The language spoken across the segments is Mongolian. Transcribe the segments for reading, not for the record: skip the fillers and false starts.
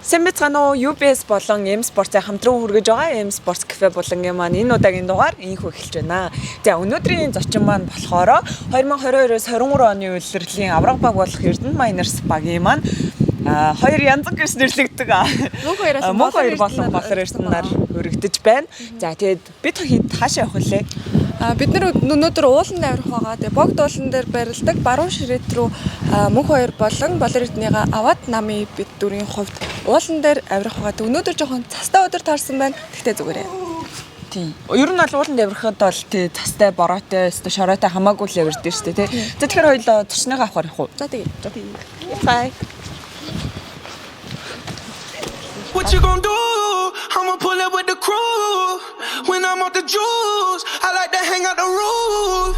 Сайн байцгаана уу? UBS болон M Sports-ийн хамтран хүргэж байгаа M Sports Cafe булангийн маань энэ удаагийн дугаар инхүү эхэлж байна. За, өнөөдрийн зочин маань болохоор 2022-оос 23 оны улирлын авраг баг болох Эрдэнэ Miners багийн маань хоёр янз гэж нэрлэгдэг. Мөнх хоёроос Мөнх хоёр болон Болор Эрдэнээр өргөдөж байна. За, тэгээд бид хэд хаашаа явах вүлээ? Бид нар өнөөдөр ууланд авирах байгаа. Тэгээ богд уулан дээр барилдаг баруун ширээт рүү мөнх хоёр болон Болор Эрдэнийгаа аваад намын бид дүрийн хувьд уулан дээр авирах байгаа. Тэг өнөөдөр жоохон цастай өдөр таарсан байна. Тэгтээ зүгээрээ. Тийм. Ер нь бол ууланд авирахад бол тий цастай, бороотой, өстө шороотой хамаагүй л авирдаг шүү дээ, тий. За, тэгэхээр хоёлоо зочныгоо авахар явах уу? За, тэгээ. Бай. What you gonna do? I'ma pull up with the crew. When I'm off the juice, I like to hang out the roof.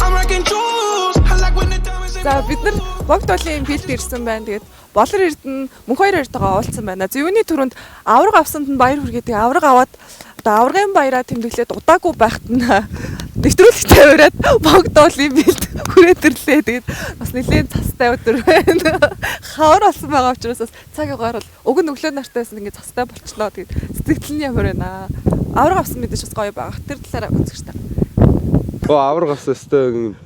I'm rocking jewels. I like when the diamonds in За, бид нар богд уулын бэлд ирсэн байна. Тэгээд Болор Эрдэнэ, мөнх хоёр эрдэнэгээ уулзсан байна. За, юуны түрүүнд авраг авсанд нь баяр хүргэе. Тэгээ авраг аваад одоо аврагын баяраа тэмдэглээд удаагүй байхад нь нэвтрүүлэгтэй ураад богд уулын бэлд хүрээд ирлээ. Тэгээд бас нэлээд цастай өдөр байна. Хавар болсон байгаа учраас бас цаг агаар бол уг нь өглөө нартай байсан, ингээд цастай болчлоо. Тэгээд сэтгэл нь ямар байна? Авраг авсан мэдээж бас гоё байгаа. Тэр талаараа үзэж та. Оо, авраг авсан, өстой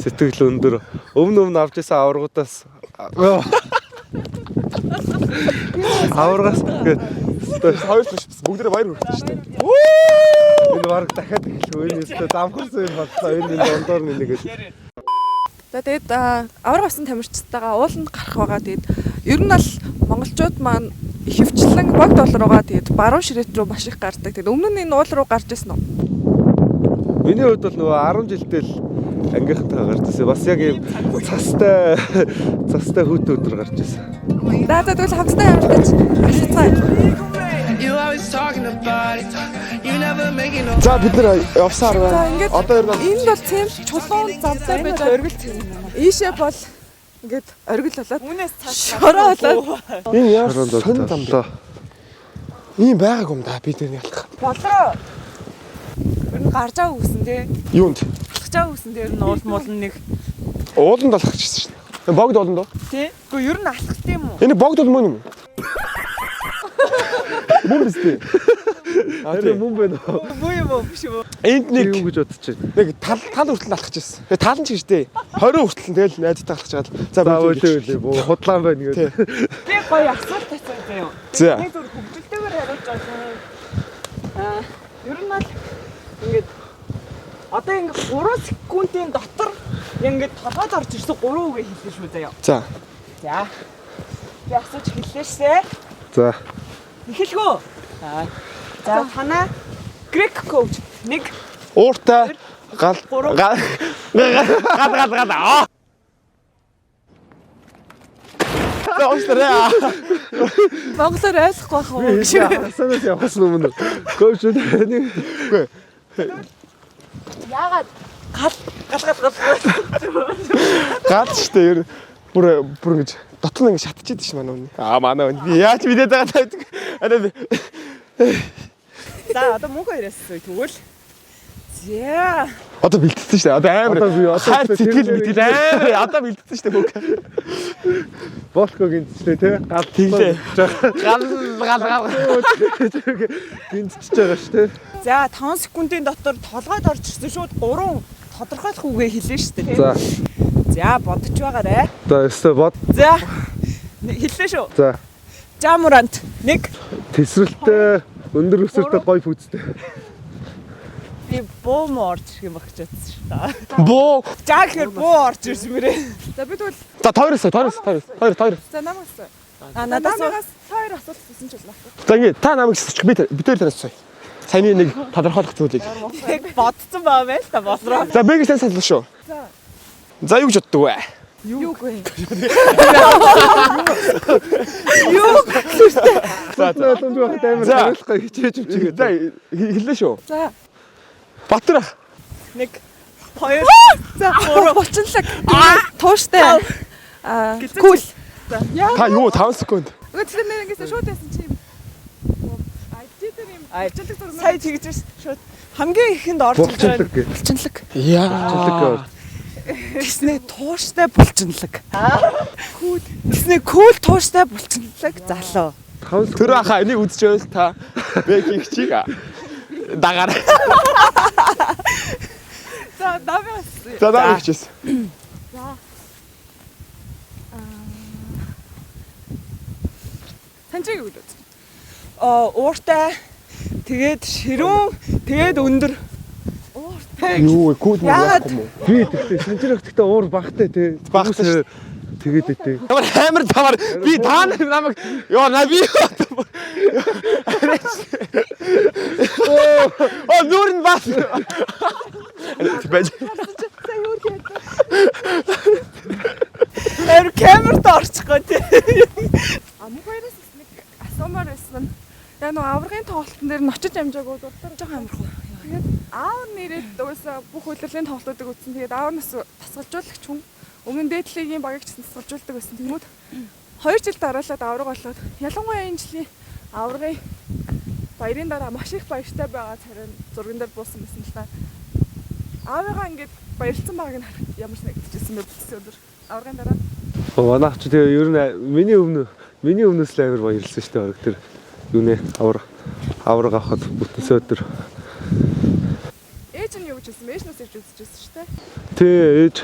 сэтгэл өндөр. Өмнө өмнө авч исэн аврагуудаас аврагаас гээд өстой Хоёр биш, бүгдээрээ баяр хүрсэн шүү дээ. Энэ баг дахиад эхлэх үе, өстой замхарсан юм боллоо. Энэ энэ дундуур нь нэгээд. За, тэгээд авраг авсан тамирчтайгаа ууланд гарах байгаа. Тэгээд ер нь бол монголчууд маань ихэвчлэн богд уул руугаа, тэгээд баруун ширээт рүү маш их гардаг. Тэгээд өмнө нь энэ уул руу гарч ирсэн үү? Миний хувьд бол нөгөө 10 жилдээ л ангийнхантайгаа гарч ирсэн. Бас яг ийм цастай цастай хүүтэн өдөр гарч ирсэн. За, тэгвэл хамтдаа авиртаж алцгаая. You always talking about it. You never making no. За, бид нэр явсаар За, байна. ингээд Одоо ер нь энэ бол тийм чулуун замтай байж байгаа. Оргил цэм юм. Ийшээ бол ингээд оргил болоод Үүнээс цааш шороо болоод энэ яар Шоронд сонь зам бэ? боллоо. Ийм байгаагүй юм да, бид нэр ялах. Болроо. Ер нь гарч байгаа үсэн тий. Юунд? Алхаж байгаа үсэн дээр нь уул муул нэг Ууланд алхах гэсэн шүү дээ. Богд ууланд уу? тий. Гэхдээ ер нь алхах тийм үү? Энэ богд уул мөн юм уу? Мөн биз дээ. А, Тэр тий. мөн байна уу? Муу юм уу, биш юм уу? Энд нэг Юу гэж бодож байна? нэг тал тал хүртэл алхаж ирсэн. Тэгээ тал нь ч гэж дээ. 20 хүртэл нь тэгэл найзтай алхаж чаад. За, За, үлээ. үлээ үлээ. Буу худлаан байна Тий. гэдэг. Би гоё асуулт асууя заяа. За. Нэг зүр хөвгөлтэйгээр хариулж байна. Ер нь бол ингээд одоо ингээд 3 секундын дотор ингээд толгойд орж ирсэн 3 үгээ хэлнэ шүү заяа. За. За. Би асууж эхэллээ шээ. За. Эхэлгөө. За. За, танаа грек коуч 1 Ууртай гал Гурав. гал гал гал гал аа. За, уушлаарай. Монголоор ойлгохгүй байх уу? Асаанаас явахаас өмнө коуч нэг Яагаад гал гал гал гал? Гал штэ, ер нь бүр бүр ингэж дотор нь ингэ шатчихэд ш манай үний. Аа, манай үний. Би яаж мэдээд байгаа таа. Арай За, одоо мөнх хоёроос асууя тэгвэл. За. Одоо бэлтсэн штэ. Одоо амар. Одоо би одоо хайр тэр сэтгэл дээр мэтгэл амар. Одоо бэлтсэн штэ мөнх. Болко гинтчлээ те. Гал Тэглээ. Гал гал гал. Гинтчихэж байгаа шүү те. За, 5 секундын дотор толгойд орж ирсэн шууд 3 тодорхойлох үгээ хэлнэ шүү дээ. За. За, бодож байгаарай. За, өстой бод. За. Хэллээ шүү. За. Жамурант 1 Тэсрэлтэй, өндөр өсвөртэй, гоё пүүцтэй. Би буу муу орж ирэх юм баг гэж бодсон шүү дээ. Буу. За, гэхээр буу орж ирсэн мөрөө. За, би тэгвэл За, тойроос тойроос тойроос тойр тойр. за, намаас. А, надаас Намаас та хоёр асуулт асуусан ч болно. За, ингэ та намайг асуучих, би би тэр танаас асууя. Саяны нэг тодорхойлох зүйлийг. яг бодсон байгаа байл та болроо. За, би гэж сайн санал шүү. За. За, юу гэж боддог вэ? Юу гүй. За за. Боломж байхад амар За. хариулах хичээж өчигээ. За, хэллээ шүү. За. Батар ах. 1 2 За, булчинлаг. Тууштай. Аа, кул. Яа. Та юу, 5 секунд. Үгүй, тэр нэр ингэсэн шууд байсан чи юм. А, чи тэр юм Ай, булчинлаг зураг. Сая тэгж ш шууд хамгийн ихэнд орж ирж байгаа. Булчинлаг гэ. Булчинлаг. Яа. Булчинлаг гэ. Тэснэ тууштай булчинлаг. Кул. Тэснэ кул тууштай булчинлаг залуу. 5 секунд. Тэр баха энийг үзэж байвал та Бэкийг чиг дагаарай. За намаас. За даа хийчихсэн. Санчиг юу гэж. Ууртай тэгээд ширүүн тэгээд өндөр. Ууртай. Юу вэ? Күүд мөр Яагаад? яахгүй юм уу? Би тэгтээ санчирах тэгтээ уур багтай те. Багтай шүү. Тэгээд дээ. Ямар амар тавар би та нар намайг ёо на би Оо нүр нь бас байж Тэр камерт орчихгоо тий. А мөнх хоёроос бас нэг асуумаар байсан нь яг нөгөө аваргын тоглолтын дээр нь очиж амжаагүй дуртай жоохон амархуу. Тэгээд аав нэрээд угаасаа бүх улирлын тоглолтуудыг үзсэн. Тэгээд аав нас тасгалжуулагч хүн өмнө нь дээд лигийн багийг ч гэсэн тасгалжуулдаг байсан. Тэнгүүд 2 жил дараалаад аварга болоод ялангуяа энэ жилийн аваргын баярын дараа маш их баяртай байгаа царай нь зурган дээр буусан байсан л та. Аавыгаа ингээд баярлсан байгааг нь харахад ямар санагдчихсэн бэ бүтсэн өдөр аваргын дараа. Манайх ч тэгээ ер нь миний өмнөөс л амар баярлсан шүү дээ. Бараг тэр юунэ авраг авахад бүтэнсэ өдөр. Ээж нь юу гэж хэлсэн бэ? Ээж нас ирж үзчихсэн шүү дээ. Тэ ээж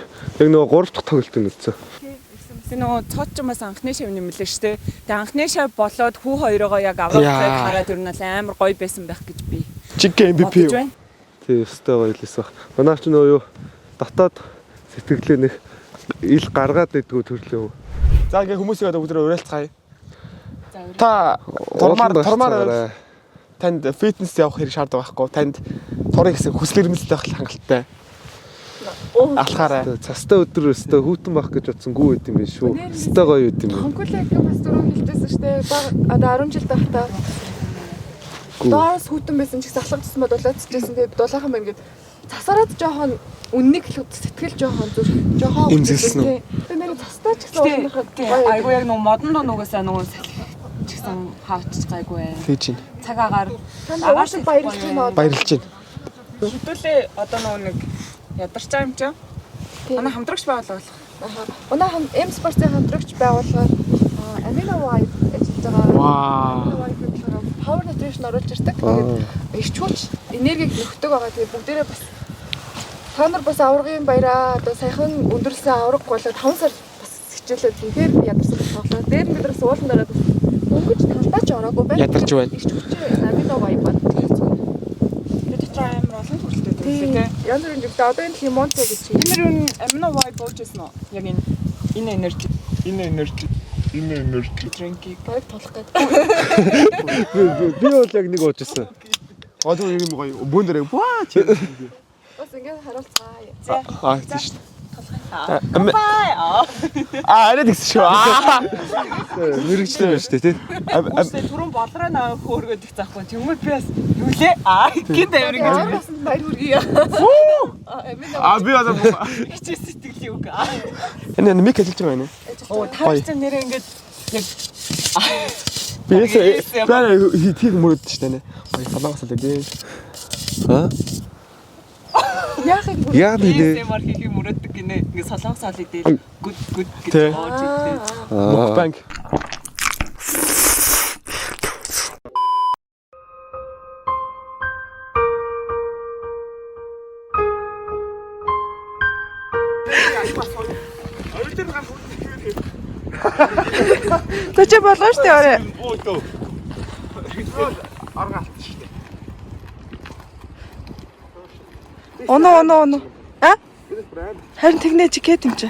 яг нөгөө 3 дахь тоглолтыг үзсэн. Тий, ирсэн Тэр нөгөө цоодч бас анхны шав нэмлээ шүү дээ. Тэгээ анхны шав болоод хүү хоёроо яг аврагыг Яа. хараад ер нь л амар гоё байсан байх гэж би чиг MVP бодож байна. Тэ өстой баярлсан. Манайх ч нөгөө юу дотоод сэтгэлээ нэг ил гаргаад идэггүй төрлөө. За ингээ хүмүүсийг одоо бүгдээ уриалцгаая. За, уриал. Та турмаар Ууланд турмаар очицгаарай. танд фитнес явах хэрэг шаардлага байхгүй. Танд турыг гэсэн хүсэл эрмэлзэл байх хангалттай. Алхаарай. Цастай өдөр өстой хүүтэн байх гэж бодсон гүү байт юм биш шүү. Өстой гоё байт юм байна. Хонкулэг бас дөрөв хэлжсэн шүү дээ. Баг одоо 10 жил байхдаа Гүү. доороос хүүтэн байсан ч гэсэн алхах тусмаа дулаацчихсэн. Тэгээд дулаахан байна гэд засараад жоохон үннийг л сэтгэл жоохон зүрх жоохон Имзэлсэн үү? Тэгээд нэр цастай ч гэсэн уулынхаа Тий, айгуу яг нөгөө модон доо нугасаа нөгөө салхи ч гэсэн хавчиж гайгүй байх. Тэгж чинь. Цаг агаар Танд уушиг баярлж байна уу? Баярлж байна. Хэдүүлээ одоо нөгөө нэг ядарч байгаа юм чинь. Манай хамтрагч байгууллага болох. Аха. Манай М спортын хамтрагч байгууллага Amino Vibe ажиллаж байгаа. Вау. Amino Vibe болохоор Power Nutrition оруулж ирдэг. Тэгээд эрч хүч, энергийг нөхдөг байгаа. Тэгээд бүгдээрээ бас та нар бас аваргын баяраа одоо саяхан өндөрлсөн аварга болоод 5 сар бас хичээлээд үнэхээр ядарсан тоглоо. Дээр нь бид нар бас уулан дараад бас өнгөж талдаа ч ороогүй байна. Ядарч байна. Эрч хүчээ Amino Vibe байна. Тэгээд дотор амар олон төрөлтэй төрөлтэй тий. Янз бүрийн жигтэй одоо энэ лимонтой гэж чинь. Энэ юу амино vibe бууж байсан уу? Яг энэ энержи Энэ энержи drink-ийг Баяр тулах гэдэг. Би бол яг нэг ууж ирсэн. Одоо юм гоё. Бүүн дээр ваа чи. Бас ингээд харуулцгаая. Аа тийм шүү. Бай. Аа арай тэгсэн шүү. Аа. Мэрэгчлээ байна шүү дээ тий. Үгүй түрүүн болроо наа хөөргöd их заахгүй. Тэнгүүд би бас юу лээ? Аа гинт амир ингэж Аварга басанд баяр хүргэе. Амино Аа би одоо хичээ сэтгэлийн үг. энэ мик ажиллаж байгаа юм. Оо та нар чинь нэрээ ингэж яг Би яасан тийг мөрөд шүү дээ. Гоё солонгос л дээ. Аа? яахыг бүр Яа нэг ASMR хийхийг мөрөөддөг гинэ. Ингээ солонгос хоол идэл гүд гүд гэж Тий. ууж идэл. Мукбанг. За чи болгоо штэ орой. Оно оно оно. А? Харин тэгнэ чи кэт юм чи.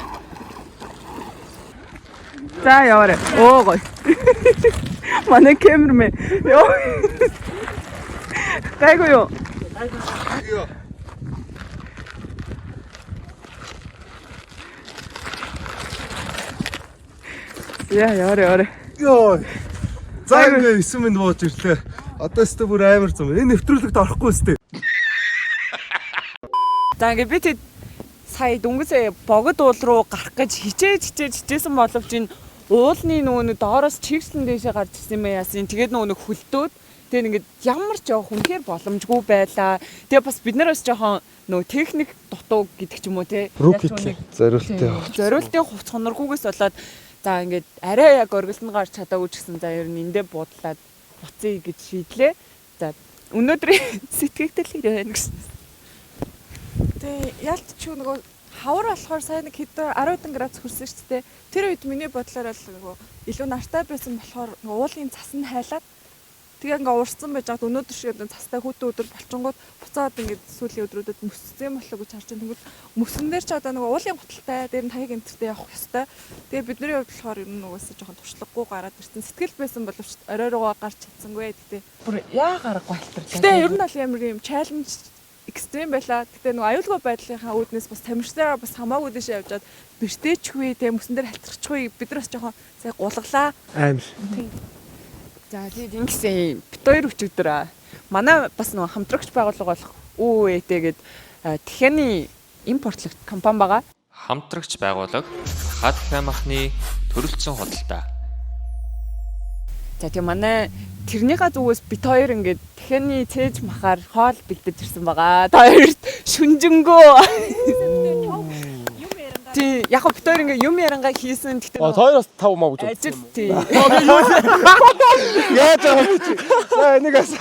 За яваарай. Оо гоё. Манай камермен. Йоо. Гайгүй юу? Яа яваарай яваарай. Йоо. За ингээ 9 минут бууж ирлээ. Одоо өстө бүр амар зам. Энэ нэвтрүүлэгт орохгүй өстө. За ингээ би тэд сая дөнгөсөө богод уул руу гарах гэж хичээж хичээж хичээсэн боловч энэ уулны нөгөө нэг доороос чигслэн дээшээ гарч ирсэн юм яасан. Тэгээд нөгөө нэг хөлтөөд тэгээд ингээд ямар ч явах үнэхээр боломжгүй байлаа. Тэгээд бас бид нар бас жоохон нөгөө техник дутуу гэдэг ч юм уу те. Рук Ялч итлээ. нэг Зориултын зориултын хувц хоноргүйгээс болоод За ингээд арай яг оргилд нь гарч чадаагүй ч гэсэн за ер нь эндээ буудлаад буцъя гэж шийдлээ. За өнөөдрийн сэтгэгдэл хэрэг байна гэсэн. Тэг ялт ч нөгөө хавар болохоор сайн нэг хэдэн 10 градус хүрсэн шүү дээ. Тэр үед миний бодлоор л нөгөө илүү нартай байсан болохоор нөгөө уулын цас нь хайлаад тэгээ ингээ уурсан байж байгаад өнөөдөр шиг одоо цастай хүүтэн өдөр болчингууд буцаад ингээд сүүлийн өдрүүдэд мөссөн болов гэж харж байна. Тэгвэл мөсөн дээр ч одоо нөгөө уулын гуталтай дээр нь таяг энтертэй явах ёстой. Тэгээ бидний хувьд болохоор ер нь угаасаа жоохон туршлагагүй гараад ирсэн. Сэтгэл байсан боловч орой руугаа гарч чадсангүй. Гэтэ Бүр яа гаргагүй алтарлаа. Гэтэ ер нь бол ямар юм challenge extreme байла. Гэтэ нөгөө аюулгүй байдлынхаа үүднээс бас тамирчдаараа бас хамаагүй дэше явжгаад бэртээчгүй тэ мөсөн дээр халтарчихгүй бид нар бас жоохон сая гулгалаа. Амар. За тэгээд ингэсэн бит хоёр өчигдөр манай бас нөгөө хамтрагч байгууллага болох ҮҮЭТ гээд тэхээний импортлогч компани байгаа. Хамтрагч байгууллага хад хямахны төрөлцсөн худалдаа. За тэгээ манай тэрнийхээ зүгээс бит хоёр ингээд тэхээний цээж махаар хоол бэлдэж ирсэн байгаа. Та хоёрт шүнжэнгөө. Тий, яг хөө бит хоёр ингээд юм ярангаа хийсэн. Гэтэ А хоёроос 5 маа гэж ажил тий. Яаж байгаа юм чи? За энийг бас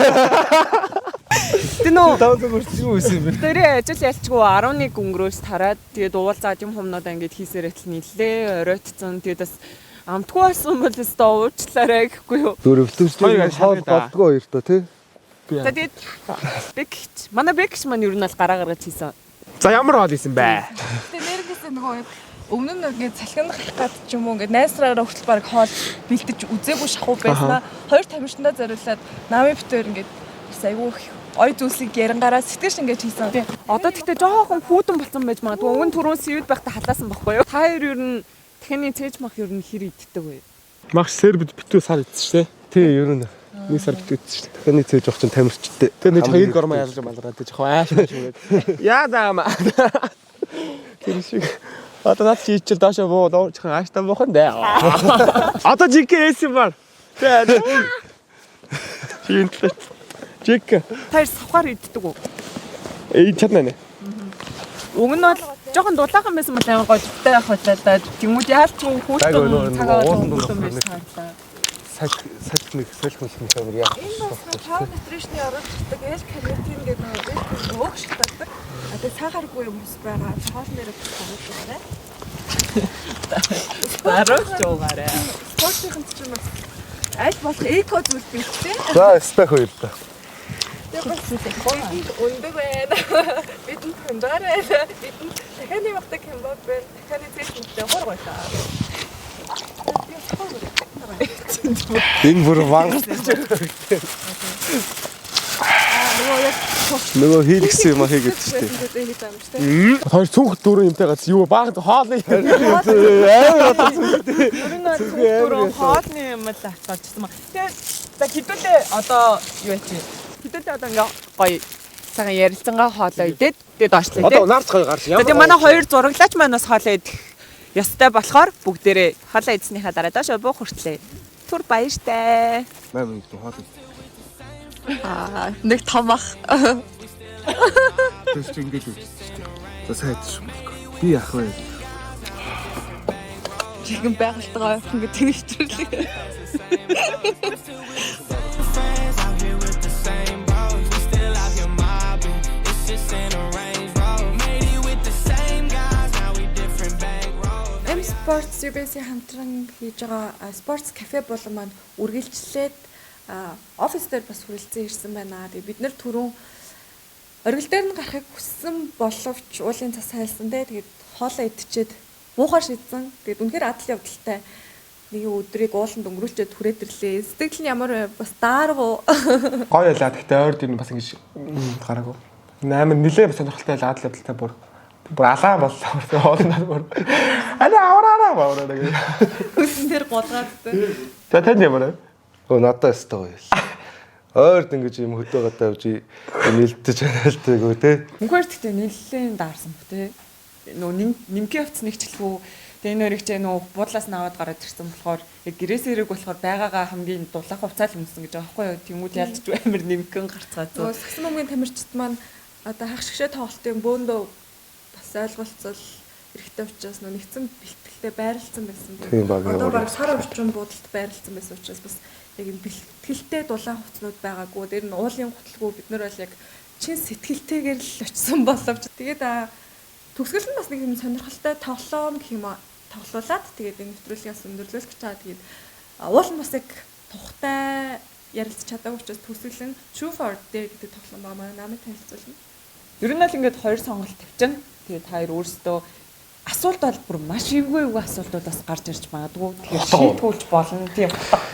Тэ нөө 500 хүрч юу байсан юм бэ? Тэрээ ажил ялчгүй 11 өнгөрөөс тараад тэгээд уулзаад юм хумнуудаа ингээд хийсээр адил нилээ оройтцсон. Тэгээд бас амтгүй болсон бол өстө уучлаарай гэхгүй юу. Дөрөвлөмжтэй Хоёр хоол шаргал да. голдгоо хоёр доо тий. За тэгээд бэгч манай бэгч маань ер нь бол гараа гаргаж хийсэн. За ямар хоол исэн бэ? Гэтэ нэрнгээсээ нөгөө яг өмнө нь ингээд салхинд гарах гад ч юм уу ингээд найсраараа хүртэл баг хоол бэлдэж үзээгүй шахуу байснаа хоёр тамирчиндаа зориулаад намын бит хоёр ингээд бас айгүй их ой зүйлсийг ярангаараа сэтгэж ингээд хийсэн. Одоо тэгтээ жоохон хүүтэн болсон байж магадгүй. Өнгөн түрүүн сэвэд байхдаа халаасан байхгүй юу? Та хоёр ер нь тэхний цээж мах ер нь хэр иддэг вэ? Магш сербид битүү сар идсэн шүү дээ. Тий, ер нь Нэг сар битүү идсэн шүү дээ. дахины цээж явах чинь тамирчтай. Тэгээ нэг жоохон гормон ялж малгараад тэг жоохон ааш ааш ингээд. Яа заа маа. Тэр шиг. Одоо наад чи ичэл доошо буу доо жоохон ааштай буухан дээ. Одоо жик эсэн бар. Тэгээ. Чи энэ талаар. Жик. Та хоёр савхаар иддэг үү? Эй чадна нэ. Уг нь бол жоохон дулаахан байсан бол амар гожигтай байх байлаа да. Тэнгүүд яалчгүй Даг хүүтэн нөгөө цагаа ууланд хүүтэн байж нэг таарсан. Салхи салхи нэг салхи мэлхи амар яах. Энэ бас нөгөө Power Nutrition-ы оруулдаг L-carnitine гэдэг нөгөө өөх шатаадаг. А тэгээ цаагааргүй юм ус байгаа. Хоол нэрээ бас оруулдаг. Дарууч уугаарай. Спортын чинь бас аль болох эко зүйл бэлтээ. За, спек хоёр доо. Тэгээ бас бидэнд өндөг байна. Бидэнд хямжгаар байна. Бидэнд дахианы махтай кембаб байна. Дахианы цэс мөхтэй хор гойлаа. Энэ бүр мангартаж Нөгөө яг нөгөө хийлгсэн юм а хийгээд шүү дээ. дээ. Хоёр цүнх дөрөв юмтай гац юу баг хоол Ер нь бол дөрөв хоолны юм л авч гарчсан ба. Тэгээ за хідүүлээ одоо юу яа чи? Хідүүлээ одоо ингээ гоё цагаан ярилцангаа хоолоо идээд тэгээ доошлоо Одоо тий. наарч гоё гарч За тэгээ манай хоёр зураглаач маань бас хоолоо идэх ёстой болохоор бүгдээрээ хоолоо идснийхаа дараа доошо буух хүртлээ. Түр баяртай. 8 минут хоол. Аа, нэг том ах. Тэр чинь ингэж үзсэн шүү дээ. За сайн идсэн юм бол. Би яах вэ? Жинхэнэ байгальтайгаа ойрхон гэдэг нь хэвчэрлээ. Friends out here with the same bros. We still out here mobbing. It's just in a Range Rover. Made it with the same guys. Now we different bank rolls. M Sports UBS-ийн хамтран хийж байгаа Sports Cafe болон маань үргэлжлээд офис дээр бас хүрэлцэн ирсэн байна. Тэгээ бид нэр түрүүн оргил дээр нь гарахыг хүссэн боловч уулын цас хайлсан те. Тэгээд хоолоо идчихэд муухай шидсэн. Тэгээд үнэхээр адал явдалтай нэг өдрийг ууланд өнгөрүүлчихэд хүрээд ирлээ. Сэтгэл нь ямар вэ? Бас даарв уу? Гоё ялаа. Гэхдээ ойр дэр нь бас ингэж гараагүй. Амар нилээ бас сонирхолтой ялаа адал явдалтай бүр бүр алаан боллоо. Хоолноо бүр. Ала авраараа авраараа гэх. Хөлн дээр гулгаад те. За танд ямар вэ? Өө надад өстой гоё. Ойрд ингэж юм хөдөө гадаа явж нэлдэж анаалтайгүй те. Мөнхөр гэхдээ нэлээд даарсан бох те. Нөө нэмки явц нэгчлэхүү. Тэгээ энэ өрийг чи нөө буудлаас нь аваад гараад ирсэн болохоор яг гэрээс эрэг болохоор байгаагаа хамгийн дулаах хувцас л өмсөн гэж байгаа байхгүй юу. Тэнгүүд ялж амар нэмгэн гарцгаа Нөгөө зөө. сагсан бөмбөгийн тамирчид маань одоо хах шгшээ тоглолтын бөөндөө бас ойлголцол хэрэгтэй учраас нөгөө нэгдсэн бэлтгэл бэлтгэлтэй байрлалсан байсан. Тийм, багийн Одоо аварга. баг сар орчим буудалд байрлалсан байсан учраас бас яг юм бэлтгэлтэй дулаан хувцнууд байгаагүй. Тэр нь уулын гутлгүй бид нар бол яг чин сэтгэлтэйгээр л очисон боловч тэгээд төгсгөл нь бас нэг юм сонирхолтой тоглоом гэх юм аа тоглуулад тэгээд энэ нэвтрүүлгээс өндөрлөх гэж байгаа. Тэгээд уул нь бас яг тухтай ярилцж чадаагүй учраас төгсгөл нь True for Dare гэдэг тоглоом байгаа. Манай намыг танилцуулна. Ер нь л ингээд хоёр сонголт тавьчихна. Тэгээд та хоёр өөрсдөө асуулт бол бүр маш эвгүй эвгүй асуултууд бас гарч ирж магадгүй. Тэгэхээр шийтгүүлж болно. Тийм.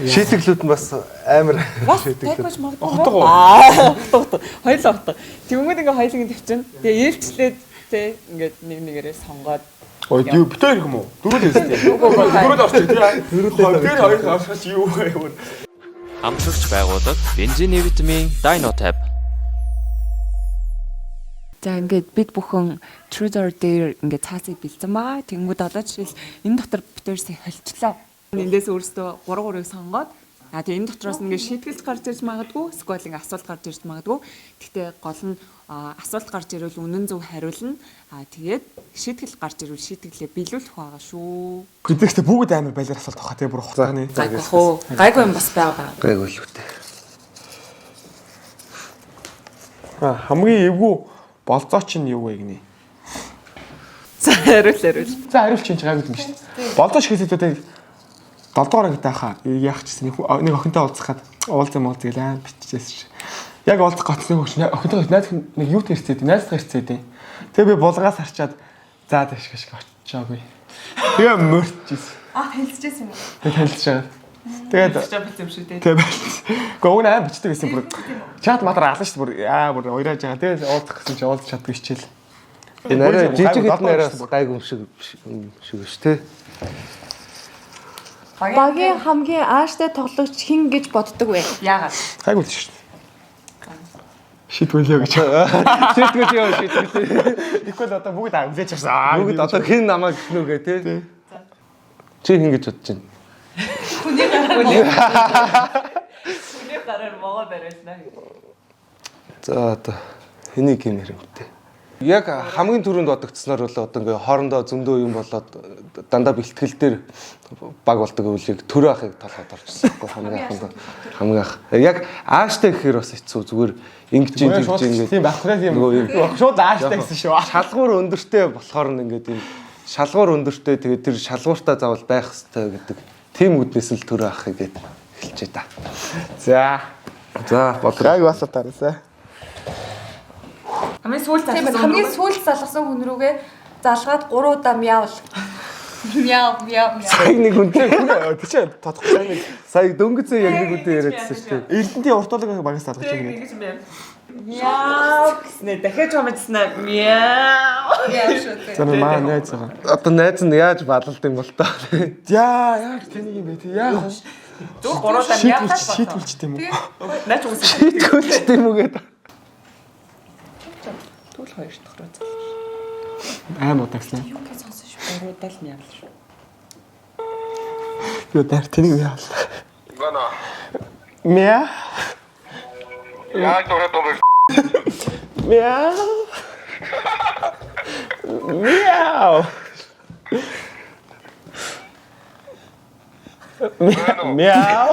Шийтгэлүүд нь бас амар Бас шийтгэлүүд. тайгууж магадгүй. Утга уу? Аа, утга. Хоёулаа утга. Тэнгүүд ингээ хоёулыг тавьчихна. Тэгээ ээлжлээд тэ ингээд нэг нэгээрээ сонгоод Ой, юу битээр юм уу? Дөрөв л тийм. Дөрөв орчих тийм. Дөрөв дээр хоёр орчих юу вэ? Хамтрагч байгууллага бензиний витамин Dinotab. За ингээд бид бүхэн Truth or Dare ингээд цаасыг бэлдсэн байгаа. Тэнгүүд одоо жишээл энэ дотор бид хоёрсыг холчлоо. Эндээс өөрсдөө 3 3-ыг сонгоод тэгээ энэ дотроос ингээд шийтгэлж гарч ирж магадгүй, эсвэл ингээд асуулт гарч ирж магадгүй. Гэхдээ гол нь асуулт гарч ирвэл үнэн зөв хариулна. Тэгээд шийтгэл гарч ирвэл шийтгэлээ биелүүлэх байгаа шүү. Гэхдээ бүгд амар балиар асуулт авах тийм бүр хугацааны. Гайгүй хөө. Гайгүй юм бас байгаа. Гайгүй л үтэй. Хамгийн эвгүй болзооч нь юу вэ гинэ? За хариул хариул. За хариулч чинь гайгүй юм шүү дээ. Болзооч гэхээс илүү 7 дугаар ангид байхаа яах чийсэн нэг охинтой уулзах гад уулзсан муулз гэл аим биччихсэн чи. Яг уулзах гоцны хөгш охинтой найз нэг юу тэрцээд найзлах хэрцээд. Тэгээ би булгаас харчаад заа тэш гэх очиагүй. Тэгээ мөрчжсэн. Танилцчихсан юм уу? Тэгээ танилцж байгаа. Тэгээд Бичсэн юм шүү дээ. Тэгээ байлц. Гэхдээ уг нь аим бичдэг байсан бүр. Чат матар алан шүү дээ бүр аа бүр уйрааж байгаа. Тэгээ уулзах гэсэн чи уулзах чаддгүй хичээл. Энэ арай жижиг хэдэн арай бас гайгүй юм шиг шиг биш те. Багийн хамгийн ааштай тоглогч хэн гэж боддог вэ? Яагаад? Гайгүй л шүү дээ. Шийдвэл гэж. Шийтгэл ёо шийтгэл. Тэгэхгүй л одоо бүгд амлаж авсан. Бүгд одоо хэн намайг гэх нүгэ те. Чи хэн гэж бодож байна? Хүний гараар могоо бариулна. За одоо хэнийг гэмээр юм те. Яг хамгийн түрүүнд бодогдсноор бол одоо ингээ хоорондоо зөндөө юм болоод дандаа бэлтгэл дээр баг болдог өвлийг төрөө ахыг толгойд орчихсон байхгүй хамгийн анханд хамгийн анх. Яг ааштай гэхээр бас хэцүү зүгээр ингэж ин тэгж ингээд тийм байхгүй тийм. Нөгөө юм. Шууд ааштай гэсэн шүү. Шалгуур өндөртэй болохоор нь ингээд юм шалгуур өндөртэй тэгээд тэр шалгууртаа заавал байх ёстой гэдэг тийм үднэс л төрөө ахыг гээд эхэлжээ та. За. За бодлоо. Гайг басаа тараасаа. Хамгийн сүүл Тийм залгасан. хамгийн сүүлд залгасан хүн рүүгээ залгаад 3 удаа мяавл. Мяв мяв мяв. Сая нэг хүнтэй Тэг чи тодохгүй нэг сая дөнгөцөө яг нэг хүнтэй яриадсэн шүү дээ. Эрдэнтийн уртуулгын багаас залгаж байгаа гэдэг. Ингэж юм. Мяв гэснэ дахиад чамдснаа мяв. Мяв шүү дээ. За маа найз байгаа. Одоо найз нь яаж бадалд юм бол тоо. Яа яг тэнийг юм бэ тий яах вэ? Зөв 3 удаа мяв. Шийтгүүлч тийм үү? Наач үгүй. Шийтгүүлч тийм үү гэдэг. Тэгвэл хоёр дахь руу зал. Аим удаагслаа. Юу гэж сонсон шүү. 3 удаа л мяв шүү. Би дээр тэнийг яав. Мяа. Яг дураад байгаа. Мяа. Мяу. Мяу.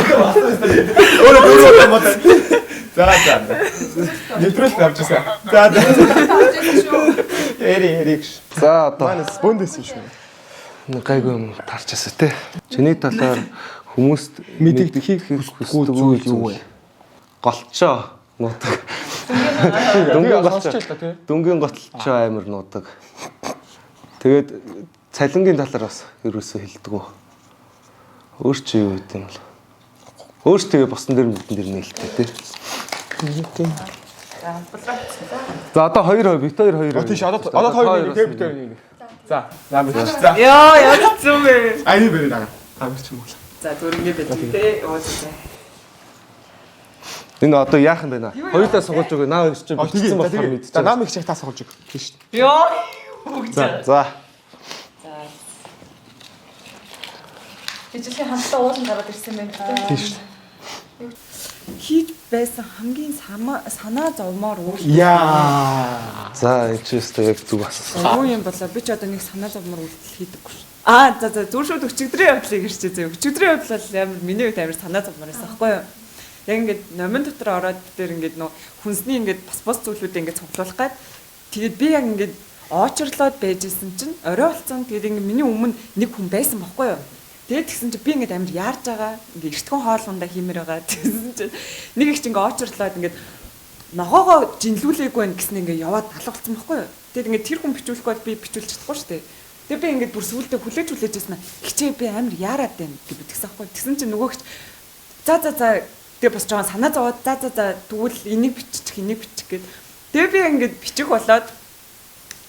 Өөрөө дөрөв удаа мод. За за. Нэвтрүүлэг авч ирсэн. За за. Эри эри. За одоо Манайс бөндөс шүү. гайгүй юм тарчаасаа те. Чиний талаар хүмүүст Мэдэгдэхийг хүсдэггүй зүйл юу вэ? Голчоо нуудаг. Дүнгийн голчоо. л та тий. Дүнгийн голчоо амар нуудаг. Тэгээд цалингийн талаар бас ерөөсөө хэлдэггүй. Өөр чи юу гэдэг юм бол. Өөр ч тэгээ босон дээр мэдэн дээр нээлттэй тий. За одоо 2 2 бит 2 2. Тийш одоо одоо 2 1 тэг бит 2 1. За, нам бич. За. Йоо, яа хэцүү бэ. Аяны бэрээ дага. Амар ч юм уу. За зүгээр ингэ байж тээ. Оо за. Энэ одоо яах юм бэ наа? Хоёулаа сугуулж өгөө. Наа хоёр чинь бичсэн болохоор мэдчихэв. За, нам их шиг та сугуулж өг. Тийш. Йоо. Бүгд. За. За. Ижлэгийн хамтдаа уулан гараад ирсэн байна гэдэг. Тийш. Хийж байсан хамгийн санаа зовмоор үйлдэл. Яа. За энэ ч өстой яг зүг асуусан. Юу юм болоо би ч одоо нэг санаа зовмоор үйлдэл хийдэггүй шүү. Аа за за зүгээр шүүд өчигдрийн явдлыг ирчээ зөө. Өчигдрийн явдал бол амар миний хувьд амар санаа зовмоор байсан аахгүй юу? Яг ингээд номин дотор ороод тэр ингээд нөө хүнсний ингээд бас бус зүйлүүдээ ингээд цуглуулах гад. Тэгээд би яг ингээд оочрлоод байжсэн чинь орой болсон. Тэгээд ингээд миний өмнө нэг хүн байсан бохгүй юу? Тэгээд тэгсэн чинь би ингээд амар яарж байгаа. Ингээд эртхэн хоолундаа хиймээр байгаа. Тэгсэн чинь нэг их чинь ингээд оочрлоод ингээд ногоогоо жинлүүлээгүй байх гэсэн ингээд яваад алга болсон бохгүй юу? Тэгээд ингээд тэр хүн бичүүлэхгүй бол би бичүүлж чадахгүй шүү дээ. Тэгээд би ингээд бүр сүулдэ хүлээж хүлээжсэн. Хичээ би амар яарад байна гэж би тэгсэн аахгүй. Тэгсэн чинь нөгөө хич за за за тэгээ бас жоохон санаа зовоод за за за тэгвэл энийг бичих энийг бичих гэд. Тэгээ би ингээд бичих болоод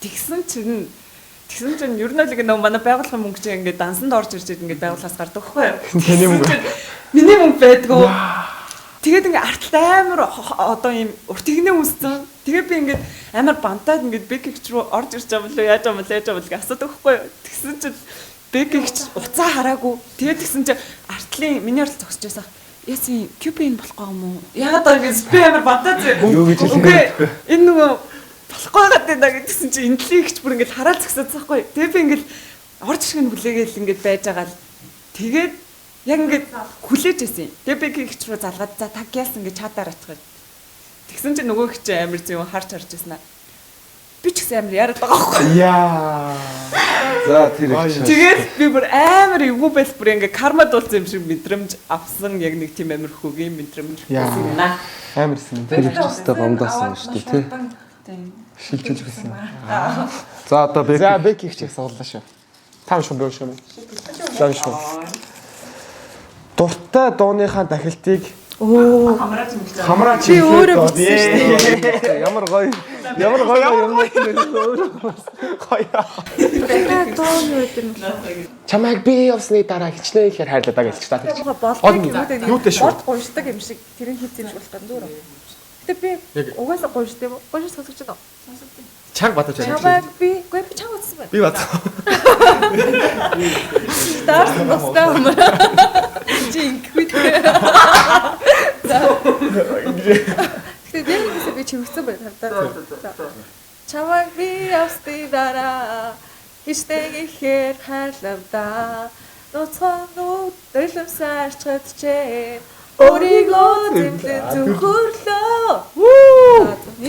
тэгсэн чинь ер нь л ингэ нөгөө манай байгууллагын мөнгө чинь ингээд дансанд орж ирж ингээд байгууллагаас гардаг байхгүй юу? Таны мөнгө. Миний мөнгө байдгүй. Тэгээд ингээ артлт амар одоо ийм урт игнэ үүссэн. Тэгээд би ингээд амар бантаад ингээд бэкэгч рүү орж ирж байгаа юм лөө яаж байгаа юм лээ яаж байгаа юм лээ асуудаг байхгүй юу? Тэгсэн чинь бэкэгч уцаа хараагүй. Тэгээд тэгсэн чинь артлын миний артлт зогсож байсан. Яасан QP-н болохгүй юм уу? Яагаад байгаа ингэ би амар бантаад зэ. Юу гэж хэлэх Үгүй энэ нөгөө болохгүй байгаа даа гэдгсэн чинь энэ талын ихч бүр ингээд хараад зогсоод байхгүй. Тэгээд би ингээд орж ирэх нь хүлээгээл ингээд байж байгаа л тэгээд яг ингээд хүлээж байсан юм. Тэгээд би гихч рүү залгаад за таг яасан ингээд чатаар очих. Тэгсэн чинь нөгөө хич амар зүүн харж харж байсан аа. Би ч гэсэн амар яриад байгаа байхгүй. Яа. За тэр их. Тэгээд би бүр амар эвгүй байл бүр ингээд карма дуулсан юм шиг мэдрэмж авсан яг нэг тийм амар хөгийн мэдрэмж Яа. байсан юм аа. Амар юм Тэр тий. их өстой гомдоосон шүү дээ тий. Шилжүүлж өгсөн. За одоо бэк За бэк их чиг сууллаа шүү. Та унших юм би унших юм. За унших. Дуртай дууныхаа дахилтыг Хамраа чимэгч. хамраа Би өөрөө бичсэн шүү дээ. Ямар гоё ямар гоё юм өөрөө. Гоё. Тэр дуу юу гэдэг юм бэ? Чамайг би явсны дараа хичнээн ихээр хайрлаа гэж та тэр. Болдог юм уу? Юутай шүү. Бод гуншдаг юм шиг тэрийг хийц юм шиг болох гэдэг зүгээр. Гэтэ би угаасаа гуншдаг юм уу? Гуншиж сонсож байна уу? Чанга батаж байна. Чамайг би үгүй би чанга утсан байна. Би бат. Даарсан тустай юм. Чи ингэхгүй. За. Гэтэ яг ингэсээ би чимэгцэн байна хардаа. За. Чамайг би явсны дараа хичнээн ихээр хайрлавда. Нуцхан нүд өлөмсарч чадчээ. Өөрийгөө зэмлэн зөвхөрлөө.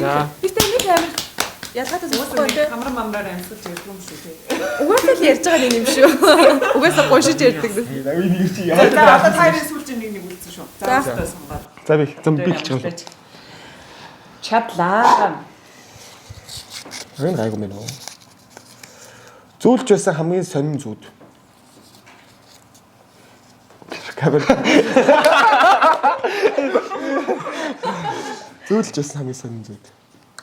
За. Гэтэ нэг амар ялгаатай сонсохгүй те. Хамраа мамраар амьсгалж ярьдаг юм шүү тий. Угаасаа л ярьж байгаа нэг юм шүү. Угаасаа гуншиж ярьдаг. Нэг чи За одоо та хоёрын сүүлчийн нэг нэг үлдсэн шүү. За өстөө сонгоод. За би зам би гэж юм. Чадлаа. Энэ гайгүй мэн үү? Зүүлж байсан хамгийн сонин зүуд. Камер. Зүүлж байсан хамгийн сонин зүуд.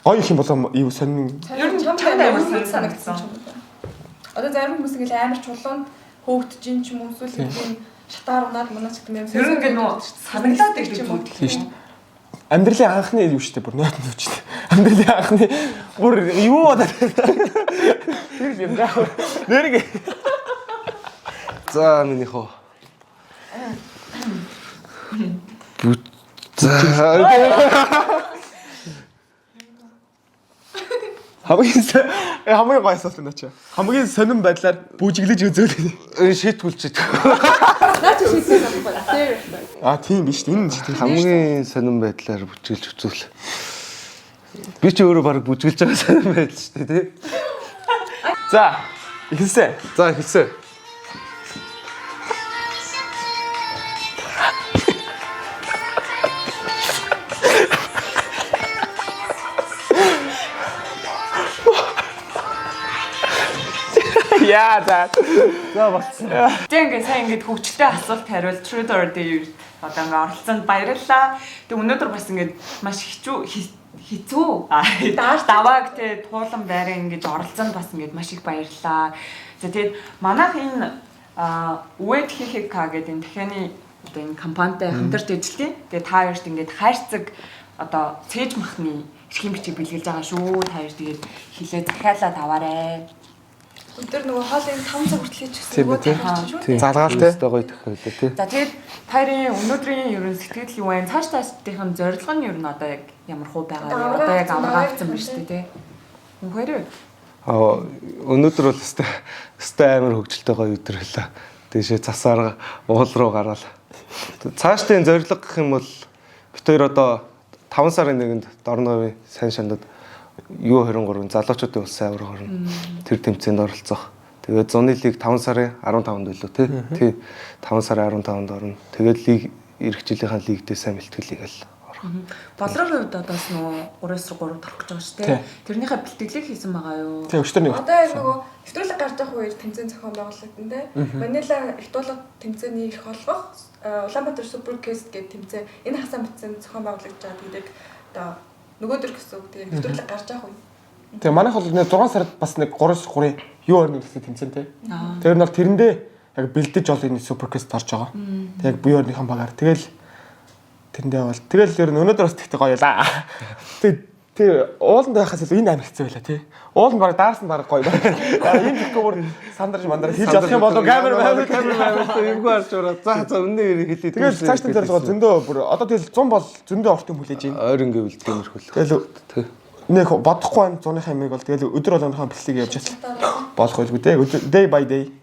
Гоё их юм болоо юу сонин Ер нь чамд амар санагдсан. Одоо зарим хүмүүс ингээл амар чулуунд хөөгдөж ин ч юм уу эсвэл нэг юм шатаар унаад мунаач гэдэг юм. Ер нь ингээ нөө санагдлаад их юм уу? Тийм шүү дээ. Амьдралын анхны юу шүү дээ бүр ноот нь шүү дээ. Амьдралын анхны бүр юу бодоод тэр л юм даа. Нэрэг За минийх үү. За хамгийн хамгийн гоё асуулт юм чи. Хамгийн сонин байдлаар бүжиглэж үзүүл. энэ шийтгүүлчих. Наа чи шийдсэн байхгүй. Тэр. А тийм биш энэ тийм Хамгийн сонин байдлаар бүжиглж үзүүл. Би чи өөрөө баг бүжиглж байгаа сонин байдал шүү дээ тий. За эхэлсэн. За эхэлсэн. Яа за. За болцсон. Тэг ингээ сайн ингээд хөвчлөлтэй асуулт хариулт Truth or Dare одоо ингээ оролцсонд баярлалаа. Тэг өнөөдөр бас ингээд маш хэцүү хэцүү давааг те туулан байран ингэж оролцсонд бас ингээд маш их баярлалаа. За тэгээд манайх энэ Үэд ХХК гэдэг энэ дахианы одоо энэ компанитай хамтарч ажилладаг. Тэгээд та хоёрт ингээд хайрцаг одоо цээж махны эрхийн бичиг бэлгэлж байгаа шүү. Та хоёр тэгээд хилээ захиалаад аваарэ. Өдөр нөгөө хоолын 5 цаг хүртэл хийчихсэн Тийм нөгөө ээ, тий. тахилч шүү дээ. Залгаал те. Өстой гоё тохиолдол тий. За тэгээд та хоёрын өнөөдрийн ер нь сэтгэл юу вэ? Цааш цаашдынх нь зорилго нь ер нь одоо яг ямар хуу байгаа вэ? Одоо яг аварга авсан байна шүү дээ, тий. Мөнх хоёр. Аа, өнөөдөр бол өстой өстой амар хөгжилтэй гоё өдөр байлаа. Дээшээ цасаар уул руу гараал. Цаашдын зорилго гэх юм бол бид хоёр одоо 5 сарын 1-нд Дорноговын сайн шандад U23 залуучуудын улсын аварга орно. Тэр тэмцээнд оролцох. Тэгээд зуны лиг 5 сарын 15-нд билүү тий. Тий. 5 сарын 15-нд орно. Тэгээд лиг ирэх жилийнхаа лигдээ сайн бэлтгэл хийгээл орох. Болрын хувьд одоо бас нөгөө 3-3 орох гэж байгаа шүү дээ. Тэрнийхээ бэлтгэлийг хийсэн байгаа юу? Тэг өчтөр нэг. Одоо яг нөгөө нэвтрүүлэг гарч явах үеэр тэмцээн зохион байгуулагдана те. Манила их дуулга тэмцээний эрх олгох Улаанбаатар Супер Квест гэдэг тэмцээн энэ хасаа мэтсэн зохион байгуулагдаж байгаа. Тэгээд одоо нөгөөдөр гэсэн үг. Тэгээд нэвтрүүлэг гарч явах үе. Тэгээ манайх бол нэг 6 сард бас нэг 3-3 юу орно гэсэн тэмцээн те. Тэр нь бол тэрэндээ яг бэлдэж ол энэ супер квест орж байгаа. Тэг яг буяа орныхон багаар. Тэгэл тэрэндээ бол тэгэл ер нь өнөөдөр бас тэгтээ гоё лаа. Тэг тэр ууланд байхаас илүү энэ амар хэцүү байлаа тий. Ууланд бараг даарсан бараг гоё байна. Энэ тэгэхгүй бүр сандарч мандар хийж болох юм болов камер камер камер камер юмгүй харж ураа. За за үнэ хэлээ. Тэгэл цааш нь зорилгоо зөндөө бүр одоо тэгэл 100 бол зөндөө орт юм хүлээж байна. Ойр ингээ бэлтгэх юм хөлөх. Тэгэл Тий. нэг бодохгүй байна зуныхаа юмыг бол тэгэл өдөр болгоныхоо бэлтлийг явж болох байлгүй те day by day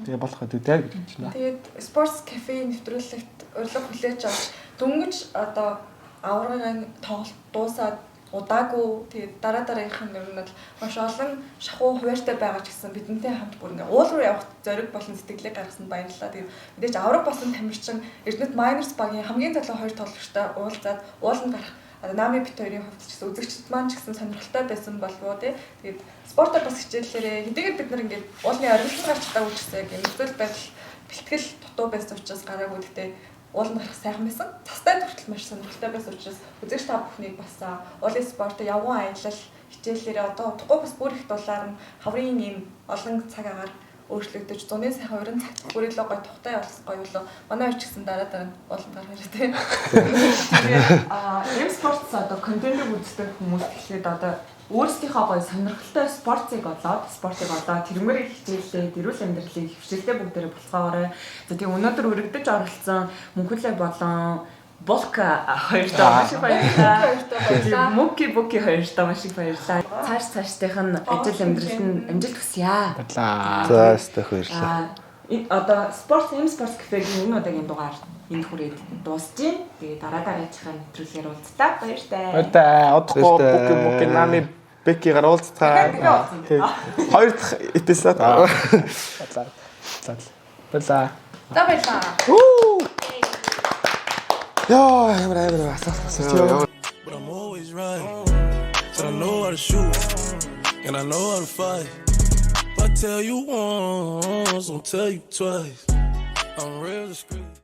тэгээ болох гэдэг те гэж байна. Тэгээд Sports Cafe нэвтрүүлэгт урилга хүлээж авч дөнгөж одоо аваргын тоглолт дуусаад удаагүй тэгээд дараа дараагийнх нь ер нь бол маш олон шахуу хуваарьтай байгаа ч гэсэн бидэнтэй хамт бүр ингээ уул руу явах зориг болон сэтгэлийг гаргасан баярлалаа. Тэгээд мэдээж авраг болсон тамирчин Эрдэнэт Miners багийн хамгийн залуу хоёр тоглогчтой уулзаад ууланд гарах одоо Нами бит хоёрын хувьд ч гэсэн үзэгчд маань ч гэсэн сонирхолтой байсан болов уу тий. Тэгээд спортоор бас хичээллээрээ хэдийгээр бид нар ингээд уулны оргилд гарч чадаагүй ч гэсэн яг юм нөхцөл байдал бэлтгэл дутуу байсан учраас гараагүй гэхдээ ууланд гарах сайхан байсан. Цастай хүртэл маш сонирхолтой байсан учраас үзэгч та бүхнийг бас уулын спортод явган аялал хичээллээрээ одоо удахгүй бас бүр их дулаар нь хаврын ийм олон цаг агаар өөрчлөгдөж зуны сайхан уран цагт бүр илүү гоё тухтай явуулах гоё болоо. Манай хоёр ч гэсэн дараа дараа нь ууланд гарах хэрэгтэй. Тэгээд M Sports одоо контентыг үздэг хүмүүс тэгэхээр одоо өөрсдийнхөө гоё сонирхолтой спортыг олоод тэрнгээр хичээллээд эрүүл амьдралыг хөвшөлтэй бүгдээрээ болцоогоорой. За тэгээ өнөөдөр өргөдөж оролцсон Мөнхөлөө болон Болка хоёртоо маш их баярлалаа. Хоёртоо баярлалаа. Мөки Буки хоёртоо маш их баярлалаа. Цааш цаашдынх нь ажил амьдралд нь амжилт хүсье. Баярлалаа. За өстой баярлалаа. Одоо спорт M Sports Cafe-гийн энэ удаагийн дугаар энд хүрээд дуусж байна. Тэгээ дараа дараагийнхаа нэвтрүүлгээр уулзлаа. Баяртай. Баяртай. Удахгүй Баяртай. Буки Муки Нами Бекигаар уулзцаа. Дахиад Хоёр дахь эпизод. Баярлалаа. Баярлалаа. За баярлалаа. Яа, ямар амар асуулт. But I'm always right. Said I know how to shoot, and I know how to fight. If I tell you once, I'll tell you twice. I'm real discreet.